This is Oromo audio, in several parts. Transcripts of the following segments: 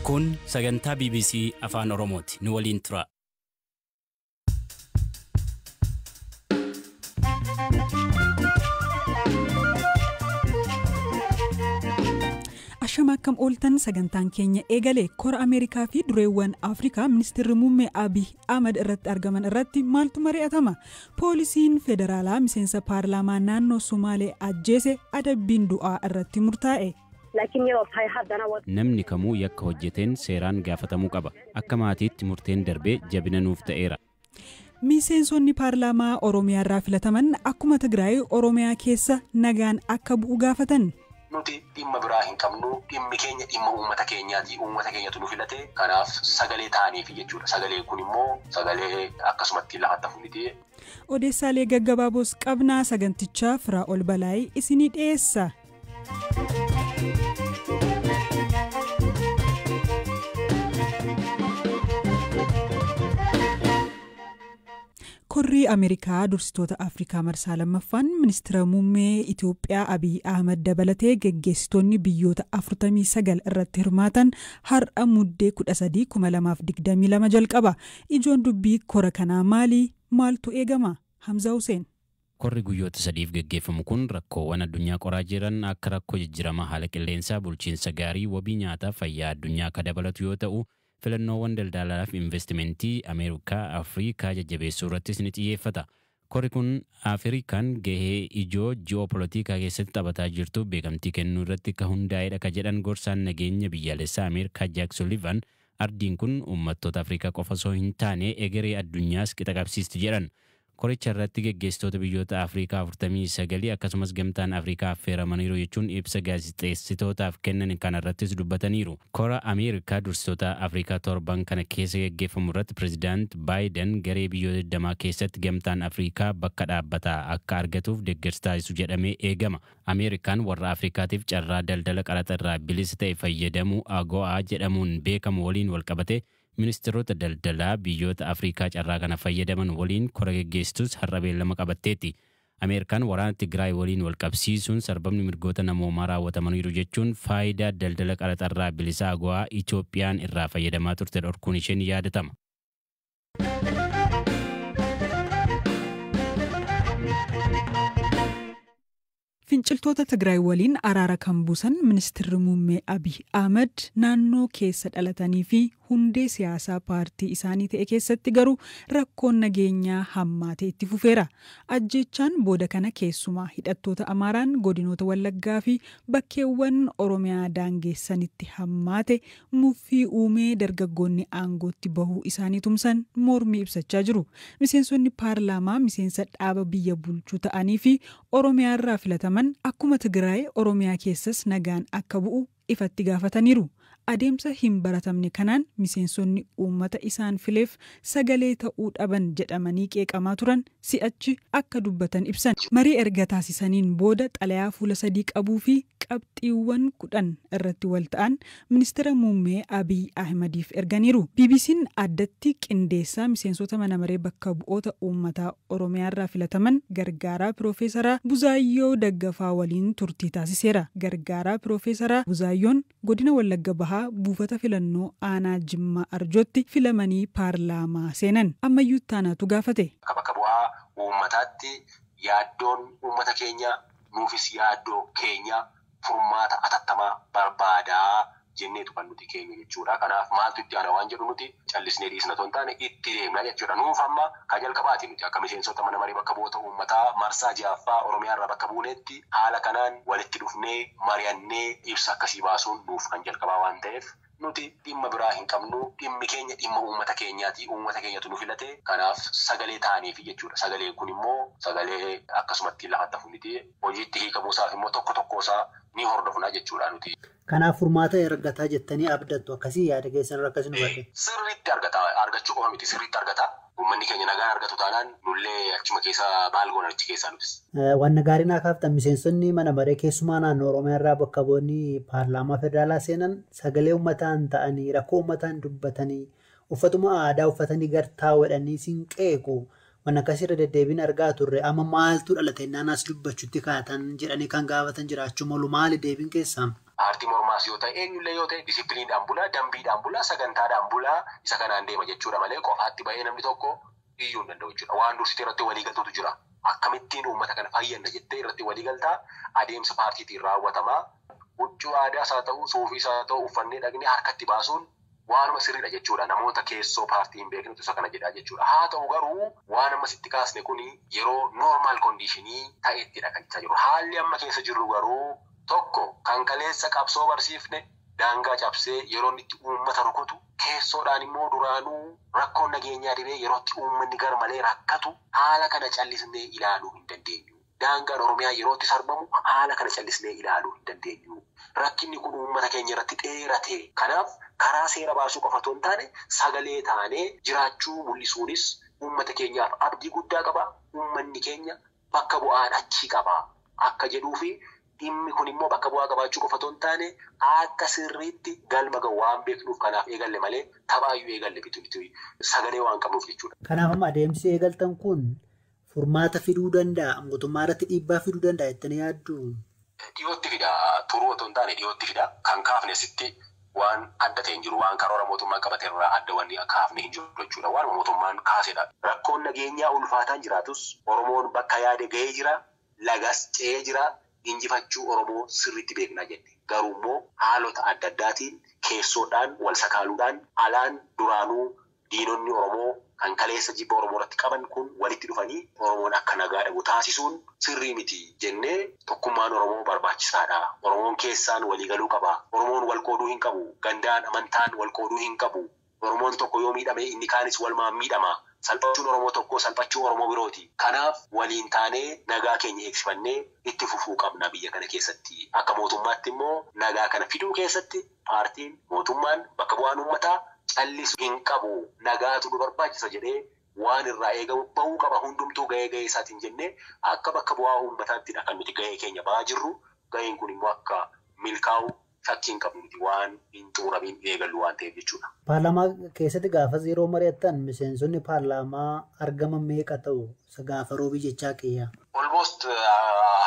Kun sagantaa BBC Afaan Oromooti. Nu waliin tura. Ashama, akkam ooltan? Sagantaan keenya eegale. Kora Ameerikaa fi dureewwan Afrikaa ministeerri muummee Abiy Ahmad irratti argaman irratti maaltu mari'atama? Poolisiin federaalaa miseensa paarlaamaa naannoo Sumaalee ajjeese adabbiin du'aa irratti murtaa'e. Namni kamuu yakka hojjeteen seeraan gaafatamuu qaba. Akka maatiitti murteen darbee jabina nuuf ta'eera. Miseensonni paarlaamaa Oromiyaa irraa filataman akkuma Tigraay Oromiyaa keessa nagaan akka bu'u gaafatan. Nuti dhimma biraa hin qabnu, dhimmi keenya dhimma uummata keenyaati. Uummata keenyatu nu filate, kanaaf sagalee ta'aniif jechuudha. Sagaleen kun immoo sagalee akkasumatti lafatti hafu miti. Odeessaalee gaggabaaboos qabnaa. Sagantichaa Firaa'ol Balaayii isinii dhiyeessa. Korrii Ameerikaa dursitoota Afrikaa marsaa lammaffaan ministeera muummee Itoophiyaa Abiy Ahmad dabalatee geggeessitoonni biyyoota 49 irratti hirmaatan har'a Muddee 13, 2022 jalqaba. Ijoon dubbii kora kanaa maali? Maaltu eegama? Hamza Hussein. Korri guyyoota 3f geggeeffamu kun rakkoowwan addunyaa qoraa jiran akka rakkoo jijjiirama haala qilleensaa, bulchiinsa gaarii, wabii nyaataa, fayyaa addunyaa akka dabalatu yoo ta'u, filannoowwan daldalaa fi investimentii Ameerikaa Afrikaa jajjabeessuu irrattis ni xiyyeeffata. Korri kun Afrikaan gahee ijoo ji'oopolitikaa keessatti taphataa jirtu beekamtii kennuu irratti ka hundaa'edha ka jedhan gorsaan nageenya biyyaalessaa Ameerikaa Jaak Sullivan, ardiin kun uummattoota Afrikaa qofa osoo hin taane egeree addunyaas qixa qabsiisti jedhan. Koricha irratti geggeessitoota biyyoota Afrikaa 49 akkasumas Gamtaan Afrikaa affeeramaniiru jechuun ibsa gaazexeessitootaaf kennan kana irrattis dubbataniiru. Kora Ameerikaa dursitoota Afrikaa torban kana keessa geggeeffamu irratti Pireezidaant Baayiden garee biyyoota 20 keessatti Gamtaan Afrikaa bakka dhaabbataa akka argatuuf deeggarsa taasisu jedhamee eegama. Ameerikaan warra Afrikaatiif carraa daldala qaraxa irraa bilisa ta'e fayyadamuu AGOA jedhamuun beekamu waliin walqabate ministeerota daldalaa biyyoota Afrikaa carraa kana fayyadaman waliin kora geggeessitus har'a beellama qabatteetti. Ameerikaan waraana Tigraay waliin wal qabsiisuun sarbamni mirgoota namoomaa raawwatamaniiru jechuun faayidaa daldala qaraxarraa bilisaa AGOA Itoophiyaan irraa fayyadamaa turte dhorkuun isheen yaadatama. Finciltoota Tigraay waliin araara kan buusan ministeerri muummee Abiy Ahmad naannoo keessa dhalatanii fi hundee siyaasaa paartii isaanii ta'e keessatti garuu rakkoon nageenyaa hammaatee itti fufeera. Ajjeechaan booda kana keessumaa hidhattoota Amaaraan godinoota Wallaggaa fi bakkeewwan Oromiyaa daangeessanitti hammaate muffii uumee dargaggoonni aangootti bahuu isaanii tumsan mormii ibsachaa jiru. Miseensonni paarlaamaa miseensa dhaaba biyya bulchuu ta'anii fi Oromiyaa irraa filataman akkuma Tigraay Oromiyaa keessas nagaan akka bu'u ifatti gaafataniiru. Adeemsa hin baratamne kanaan miseensonni uummata isaan fileef sagalee ta'uu dhaban jedhamanii qeeqamaa turan si'achi akka dubbatan ibsan. Marii erga taasisaniin booda xalayaa fuula 3 qabuu fi qabxiiwwan 10 irratti wal ta'an ministeera muummee Abiy Ahmadiif erganiiru. BBC'n addatti qindeessaa miseensota mana maree bakka bu'oota uummataa Oromiyaa irraa filataman gargaaraa Piroofeesara Buzaayyoo Daggafaa waliin turtii taasiseera. Gargaaraa Piroofeesara Buzaayyoon godina Wallagga Bahaa buufata filannoo aanaa Jimmaa Arjootti filamanii paarlaamaa seenan. Ammayyuu taanaatu gaafate. Akka bakka bu'aa uummataatti yaaddoon uummata keenya nuufis yaaddoo keenya, furmaata atattamaa barbaadaa jenneetu kan nuti keenya jechuudha. Kanaaf maaltu itti aana waan jedhu nuti callisnee dhiisna otoo hin taane itti deemna jechuudha. Nuuf amma kan jalqabaati nuti akka miseensota mana maree bakka bu'oota uummataa marsaa ja'affaa Oromiyaa irraa bakka buunetti haala kanaan walitti dhufnee mari'annee ibsa akkasii baasuun nuuf kan jalqabaa waan ta'eef, nuti dhimma biraa hin qabnu, dhimmi keenya dhimma uummata keenyaati. Uummata keenyatu nu filate, kanaaf sagalee ta'aniif jechuudha. Sagaleen kun immoo sagalee akkasumatti lafatti hafu miti. Hojiitti hiikamuusaaf immoo tokko tokkoosaa ni hordofna jechuudha nuti. Kanaaf furmaata argataa jettanii abdattu, akkasii yaada keessan irra akkasii nu badhe. Sirriitti argata, argachuu qofa miti, sirriitti argata. Uummanni keenya nagaan argatu taanaan nullee achuma keessa maal goona achi keessaa nutis. Wanna gaarii naa kaaftan, miseensonni mana maree keessumaa naannoo Oromiyaa irraa bakka bu'oonni paarlaamaa federaalaa seenan sagalee uummataan ta'anii, rakkoo uummataan dubbatanii, uffatuma aadaa uffatanii gartaawwadhanii siin qeequ. Wanna akkasii irra deddeebiin argaa turre. Amma maaltu dhalate naas dubbachuutti kaatan jedhanii kan gaafatan jiraachuu malu, maali deebiin keessaa? Paartii mormaas yoo ta'e eenyullee yoo ta'e disipiliiniidhaan bulaa, dambiidhaan bulaa, sagantaadhaan bulaa isa kanaan deema jechuudha malee qofaatti ba'ee namni tokko iyyuu hin danda'u jechuudha. Waan dursitee irratti waliigaltuutu jira. Akkamittiin uummata kana fayyanna jettee irratti waliigaltaa adeemsa paartiitiin raawwatamaa. Huccuu aadaas haa ta'u, suufiis haa ta'u uffannee dhaqnee harkatti baasuun waanuma sirriidha jechuudha. Namoota keessoo paartii hin beeknetu isa kana jedhaa jechuudha. Haa ta'u garuu waan amma sitti kaasne kuni yeroo normal conditionii ta'ettidha kan jechaa jiru. Haalli amma keessa jirru garuu tokko kan kaleessa qabsoo barsiifne daangaa cabsee yeroo inni itti uummata rukutu keessoodhaan immoo duraanuu rakkoon nageenyaa dhibee yeroo itti uummanni garmalee rakkatu haala kana callisnee ilaaluu hin dandeenyu. Daangaan Oromiyaa yeroo itti sarbamu haala kana callisnee ilaaluu hin dandeenyu. Rakkinni kun uummata keenya irratti dheerate. Kanaaf karaa seera baasuu qofa otoo hin taane sagalee taanee jiraachuu mul'isuunis uummata keenyaaf abdii guddaa qaba. Uummanni keenya bakka bu'aan achii qaba akka jedhuu fi dhimmi kun immoo bakka bu'aa qabaachuu qofa otoo hin taane akka sirriitti galma gahu waan beeknuuf kanaaf eegalle malee taphaayyuu eegalle miti sagalee waan qabnuuf jechuudha. Kanaaf amma adeemsi eegaltan kun furmaata fiduu danda'a, mootummaa irratti dhiibbaa fiduu danda'a jettanii yaaddu? Dhiyootti fida, turuu otoo hin taane dhiyootti fida. Kan kaafne sitti waan adda ta'e hin jiru, waan karoora mootummaan qabate irraa adda wanni kaafne hin jiru jechuudha. Waan mootummaan kaasedha. Rakkoon nageenyaa ulfaataan jiraatus Oromoon bakka yaade ga'ee jira, lagas ce'ee jira, injifachuu Oromoo sirriitti beeknaa jenne. Garuu immoo haalota adda addaatiin keessoodhaan wal sakaaluudhaan alaan duraanuu diinonni Oromoo kan kaleessa jibba Oromoo irratti qaban kun walitti dhufanii Oromoon akka nagaa dhabu taasisuun sirrii miti jennee tokkummaan Oromoo barbaachisaadha. Oromoon keessaan waliigaluu qaba. Oromoon wal qooduu hin qabu. Gandaan amantaan wal qooduu hin qabu. Oromoon tokko yoo miidhame inni kaanis walumaan miidhama. Salphachuun Oromoo tokkoo salphachuu Oromoo birooti. Kanaaf waliin taanee nagaa keenya eegsifannee itti fufuu qabna biyya kana keessatti. Akka mootummaatti immoo nagaa kana fiduu keessatti paartiin mootummaan bakka bu'aan uummataa callisuu hin qabu. Nagaatu nu barbaachisa jedhee waan irraa eegamu bahuu qaba. Hundumtuu gahee gahee isaatiin jennee akka bakka bu'aa uummataatti kan nuti gahee keenya bahaa jirru. Gaheen kun immoo akka milkaa'u shakkii hin qabnu nuti waan hin xumuramiin eegallu waan ta'eef jechuudha. Paarlaamaa keessatti gaafas yeroo mari'attan miseensonni paarlaamaa argaman meeqa ta'u? Gaafa roobii jechaa kiyya. Almost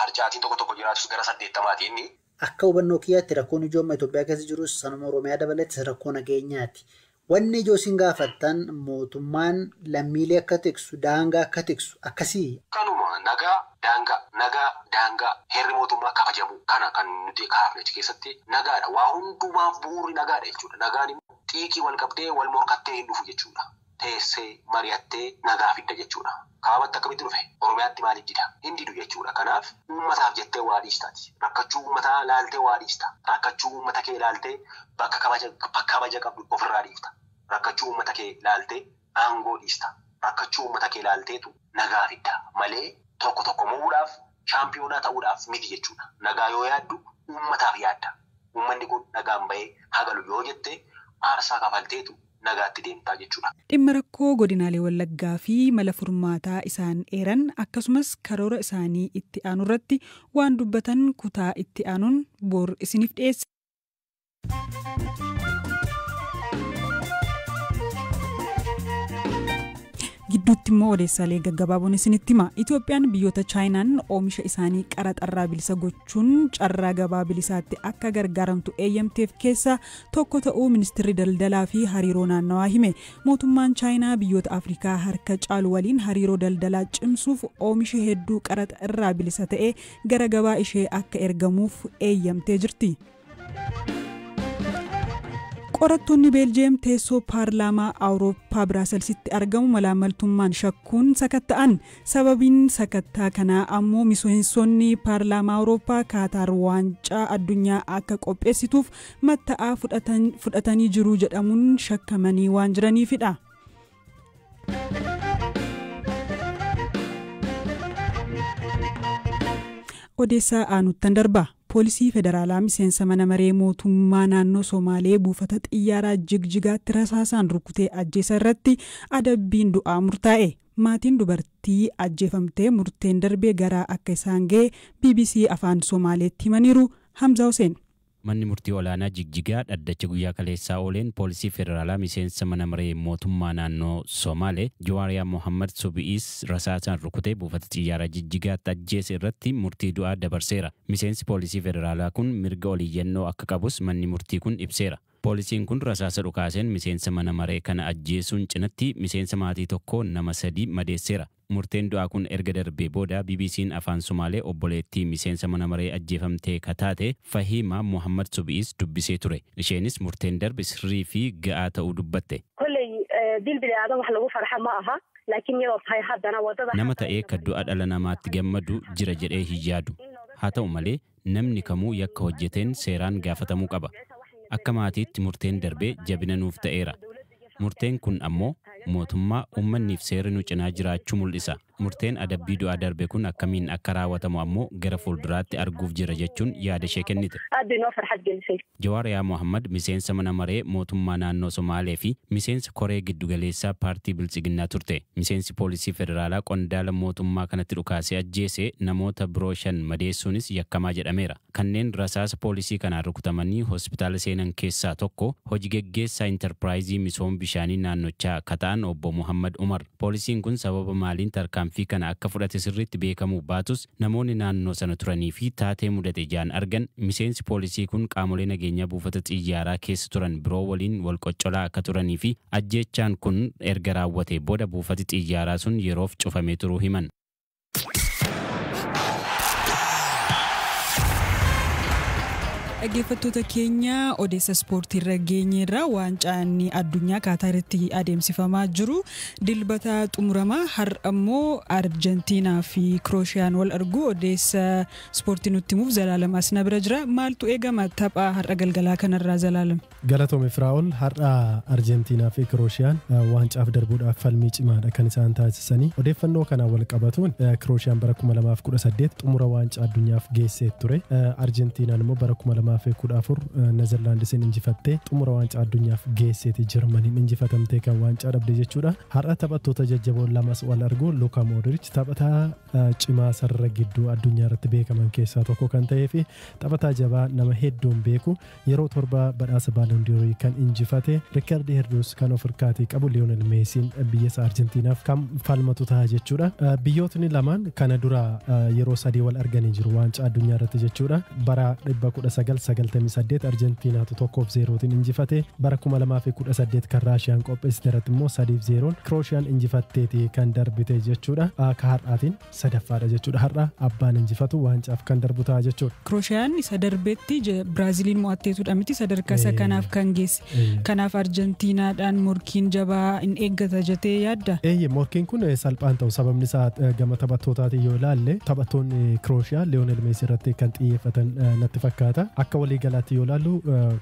harcaatiin tokko tokko jiraatus gara 80 inni. Akka hubannoo kiyyaatti rakkoon ijoo amma Itoophiyaa keessa jirus sanuma Oromiyaa dabalatees rakkoo nageenyaati. Wanni ijoo isin gaafattan mootummaan lammiilee akka tiksu, daangaa akka tiksu akkasii. Kanuma nagaa daangaa, nagaa daangaa heerri mootummaa kabajamu kana kan nuti kaafne achi keessatti nagaadha. Waa hundumaaf bu'uurri nagaadha jechuudha. Nagaan immoo xiiqii wal qabdee wal morkattee hin dhufu jechuudha. Teessee mari'attee nagaa fidda jechuudha. Kaabatti akkamitti dhufe? Oromiyaatti maaliif dida? Hin didu jechuudha. Kanaaf uummataaf jettee waa dhiistaati. Rakkachuu uummataa laaltee waa dhiista. Rakkachuu uummata kee laaltee bakka kabaja qabdu ofirraa dhiifta. Rakkachuu uummata kee laaltee aangoo dhiista. Rakkachuu uummata kee laalteetu nagaa fidda malee tokko tokko mo'uudhaaf shaampiyoonaa ta'uudhaaf miti jechuudha. Nagaa yoo yaaddu uummataaf yaadda. Uummanni kun nagaan bahee hagalu yoo jette aarsaa kafalteetu nagaatti deemtaa jechuudha. Dhimma rakkoo godinaalee Wallaggaa fi mala furmaataa isaan eeran akkasumas karoora isaanii itti aanu irratti waan dubbatan kutaa itti aanuun bor isiniif dhiyeessa. Gidduutti immoo odeessaalee gaggabaaboon isinitti hima. Itoophiyaan biyyoota Chaayinaan oomisha isaanii qaraxarraa bilisa gochuun carraa gabaa bilisaatti akka gargaaramtu eeyyamteef keessaa tokko ta'uu ministeerri daldalaa fi hariiroo naannawaa hime. Mootummaan Chaayinaa biyyoota Afrikaa harka caalu waliin hariiroo daldalaa cimsuuf oomisha hedduu qaraxa irraa bilisa ta'e gara gabaa ishee akka ergamuuf eeyyamtee jirti. Qorattoonni Beeljeem teessoo paarlaamaa Awurooppaa Biraaselsitti argamu malaamaltummaan shakkuun sakatta'an. Sababiin sakattaa kanaa ammoo miseensonni paarlaamaa Awurooppaa Kaataar waancaa addunyaa akka qopheessituuf matta'aa fudhatanii jiru jedhamuun shakkamanii waan jiraniifidha. Odeessaa aanuttan darba. Poolisii federaalaa miseensa mana maree mootummaa naannoo Somaalee buufata xiyyaaraa Jigjigaatti rasaasaan rukutee ajjeesa irratti adabbiin du'aa murtaa'e. Maatiin dubartii ajjeefamtee murteen darbee garaa akka isaan ga'e BBC afaan Somaaleetti himaniiru. Hamza Hussein. Manni murtii olaanaa Jigjigaa dhaddacha guyyaa kaleessaa ooleen poolisii federaalaa miseensa mana maree mootummaa naannoo Somaalee Jawaariyaa Mohammad Subi'is rasaasaan rukutee buufata xiyyaaraa Jigjigaatti ajjeese irratti murtii du'aa dabarseera. Miseensi poolisii federaalaa kun mirga oliyyannoo akka qabus manni murtii kun ibseera. Poolisiin kun rasaasa dhukaaseen miseensa mana maree kana ajjeesuun cinatti miseensa maatii tokkoo nama 3 madeesseera. Murteen du'aa kun erga darbee booda BBC'n afaan Sumaalee obboleettii miseensa mana maree ajjeefamtee kataate Fahiima Mohammad Subi'is dubbisee ture. Isheenis murteen darbe sirrii fi ga'aa ta'uu dubbatte. Nama ta'ee kan du'a dhala namaatti gammadu jira jedhee hin yaadu. Haa ta'u malee namni kamuu yakka hojjeteen seeraan gaafatamuu qaba. Akka maatiitti murteen darbee jabina nuuf ta'eera. Murteen kun ammoo mootummaa uummanniif seerri nu cinaa jiraachuu mul'isa. Murteen adabbii du'aa darbe kun akkamiin akka raawwatamu ammoo gara fuulduraatti arguuf jira jechuun yaada ishee kennite. Jawaariyaa Mohammad miseensa mana maree mootummaa naannoo Somaalee fi miseensa koree giddugaleessaa paartii Biltsiginnaa turte. Miseensi poolisii federaalaa qondaala mootummaa kanatti dhukaasee ajjeese namoota biroo 5 madeessuunis yakkamaa jedhameera. Kanneen rasaasa poolisii kanaan rukutamanii hospitaala seenan keessaa tokko hojii geggeessaa intarpiraayizii misooma bishaanii naannochaa akka ta'an obbo Muhammad Umar. Poolisiin kun sababa maaliin tarkaanfii kana akka fudhate sirriitti beekamuu baatus namoonni naannoo sana turanii fi taatee mudate ijaan argan miseensi poolisii kun qaamolee nageenyaa buufata xiyyaaraa keessa turan biroo waliin wal qoccolaa akka turanii fi ajjeechaan kun erga raawwate booda buufati xiyyaaraa sun yeroof cufamee turuu himan. Dhaggeeffattoota keenya odeessa ispoortii irra geenyeerra waancaan addunyaa Kaataaritti adeemsifamaa jiru dilbata xumuramaa har'a immoo Arjentiinaa fi Kiroosiyaan wal argu. Odeessa ispoortii nutti himuuf Zalaalam Asna bira jira. Maaltu eegama tapha har'a galgalaa kanarraa Zalaalam? Galatoome Firaa'ol, har'a Arjentiinaa fi Kiroosiyaan waancaaf darbuudhaaf falmii cimaadha kan isaan taasisanii. Odeeffannoo kanaan wal qabatuun Kiroosiyaan bara 2018 xumura waancaa addunyaaf geessee ture. Arjentiinaan immoo bara 2014 Nezerlaandisiin injifattee xumura waancaa addunyaaf geesseeti. Jarmaniin injifatamtee kan waancaa dhabde jechuudha. Har'a taphattoota jajjaboon lamas wal argu. Luka Modric taphataa cimaa sarara gidduu addunyaa irratti beekaman keessaa tokko kan ta'ee fi taphataa jabaa nama hedduun beeku yeroo 7 badhaasa Ballon d'Or kan injifate Ricardo Herdus kan of harkaatii qabu Lionel Messiin biyya isaa Arjentiinaaf kan falmatu ta'a jechuudha. Biyyootni lamaan kana dura yeroo 3 wal arganii jiru waancaa addunyaa irratti jechuudha. Bara 1998 Arjentiinaatu 1-0 injifate. Bara 2018 kan Raashiyaan qopheessite irratti immoo 3-0 Kiroosiyaan injifatteeti kan darbite jechuudha. Akka har'aatiin sadaffaadha jechuudha. Har'a abbaan injifatu waancaaf kan darbu ta'a jechuudha. Kiroosiyaan isa darbetti Biraaziliin mo'atteetudha miti sadarkaa isa kanaaf kan geesse. Kanaaf Arjentiinaadhaan morkiin jabaa hin eeggata jettee yaadda? Eeyyee, morkiin kun salphaan ta'u sababni isaa gama taphattootaatiin yoo ilaalle taphattoonni Kirooshiyaa Lionel Messi irratti kan xiyyeeffatan natti fakkaata. Akka waliigalaatti yoo ilaallu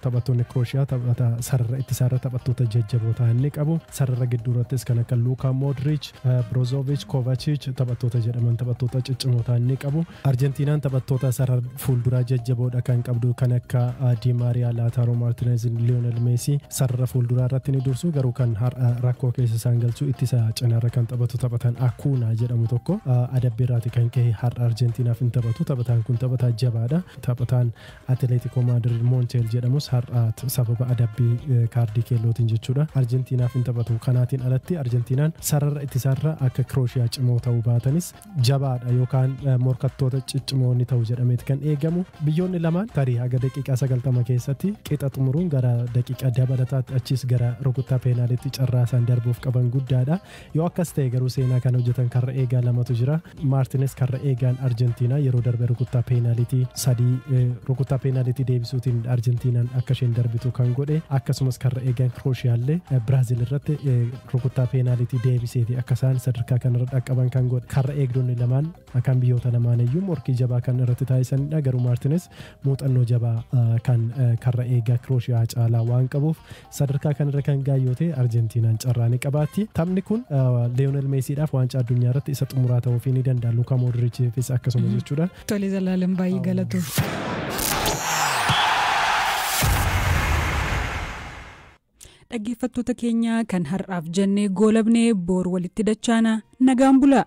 taphattoonni Kirooshiyaa taphata sarara ittisaarra taphattoota jajjaboo ta'an ni qabu. Sarara gidduu irrattis kan akka Luka Modric, Brozovic, Kovacic taphattoota jedhaman taphattoota ciccimoo ta'an ni qabu. Arjentiinaan taphattoota sarara fuulduraa jajjaboodha kan qabdu kan akka Di Maria, Lautaro Martinez, Lionel Messi sarara fuulduraa irratti ni dursu. Garuu kan rakkoo keessa isaan galchu ittisa cinaarra kan taphatu taphatan Akuna jedhamu tokko adabbiirraati kan ka'e har'a Arjentiinaaf hin taphatu. Taphataan kun taphataa jabaadha. Taphataan Atletico Madrid Montiel jedhamus har'a sababa adabbii kaardii keellootiin jechuudha Arjentiinaaf hin taphatu. Kanaatiin alatti Arjentiinaan sarara ittisaarra akka Kirooshiyaa cimoo ta'uu baatanis jabaadha yookaan morkattoota ciccimoo ni ta'u jedhameeti kan eegamu. Biyyoonni lamaan tarii haga daqiiqaa 90 keessatti qixa xumuruun gara daqiiqaa dabalataatti achis gara rukuttaa peenaalitti carraa isaan darbuuf qaban guddaadha. Yoo akkas ta'e garuu seenaa kan hojjetan karra eegaa lamatu jira. Maartines karra eegaan Arjentiinaa yeroo darbe rukuttaa peenaalitii 3 rukuttaa peenaalitii deebisuutiin Arjentiinaan akka isheen darbitu kan godhe, akkasumas karra eegaan Kiroosiyaallee Biraazil irratti rukuttaa peenaalitii deebiseeti akka isaan sadarkaa kanarra dhaqqaban kan godhe. Karra eegdonni lamaan kan biyyoota lamaan iyyuu morkii jabaa kan irratti taasisanidha. Garuu Maartines muuxannoo jabaa kan karra eegaa Kirooshiyaa caalaa waan qabuuf sadarkaa kanarra kan gaayyoote Arjentiinaan carraa ni qabaatti. Taphni kun Lionel Messiidhaaf waancaa addunyaa irratti isa xumuraa ta'uufii ni danda'a. Luka Modriciifis akkasuma jechuudha. Tole Zalaalam baay'ee galatoomna. Dhaggeeffattoota keenya kan har'aaf jennee goolabnee boor walitti dachaana nagaan bulaa.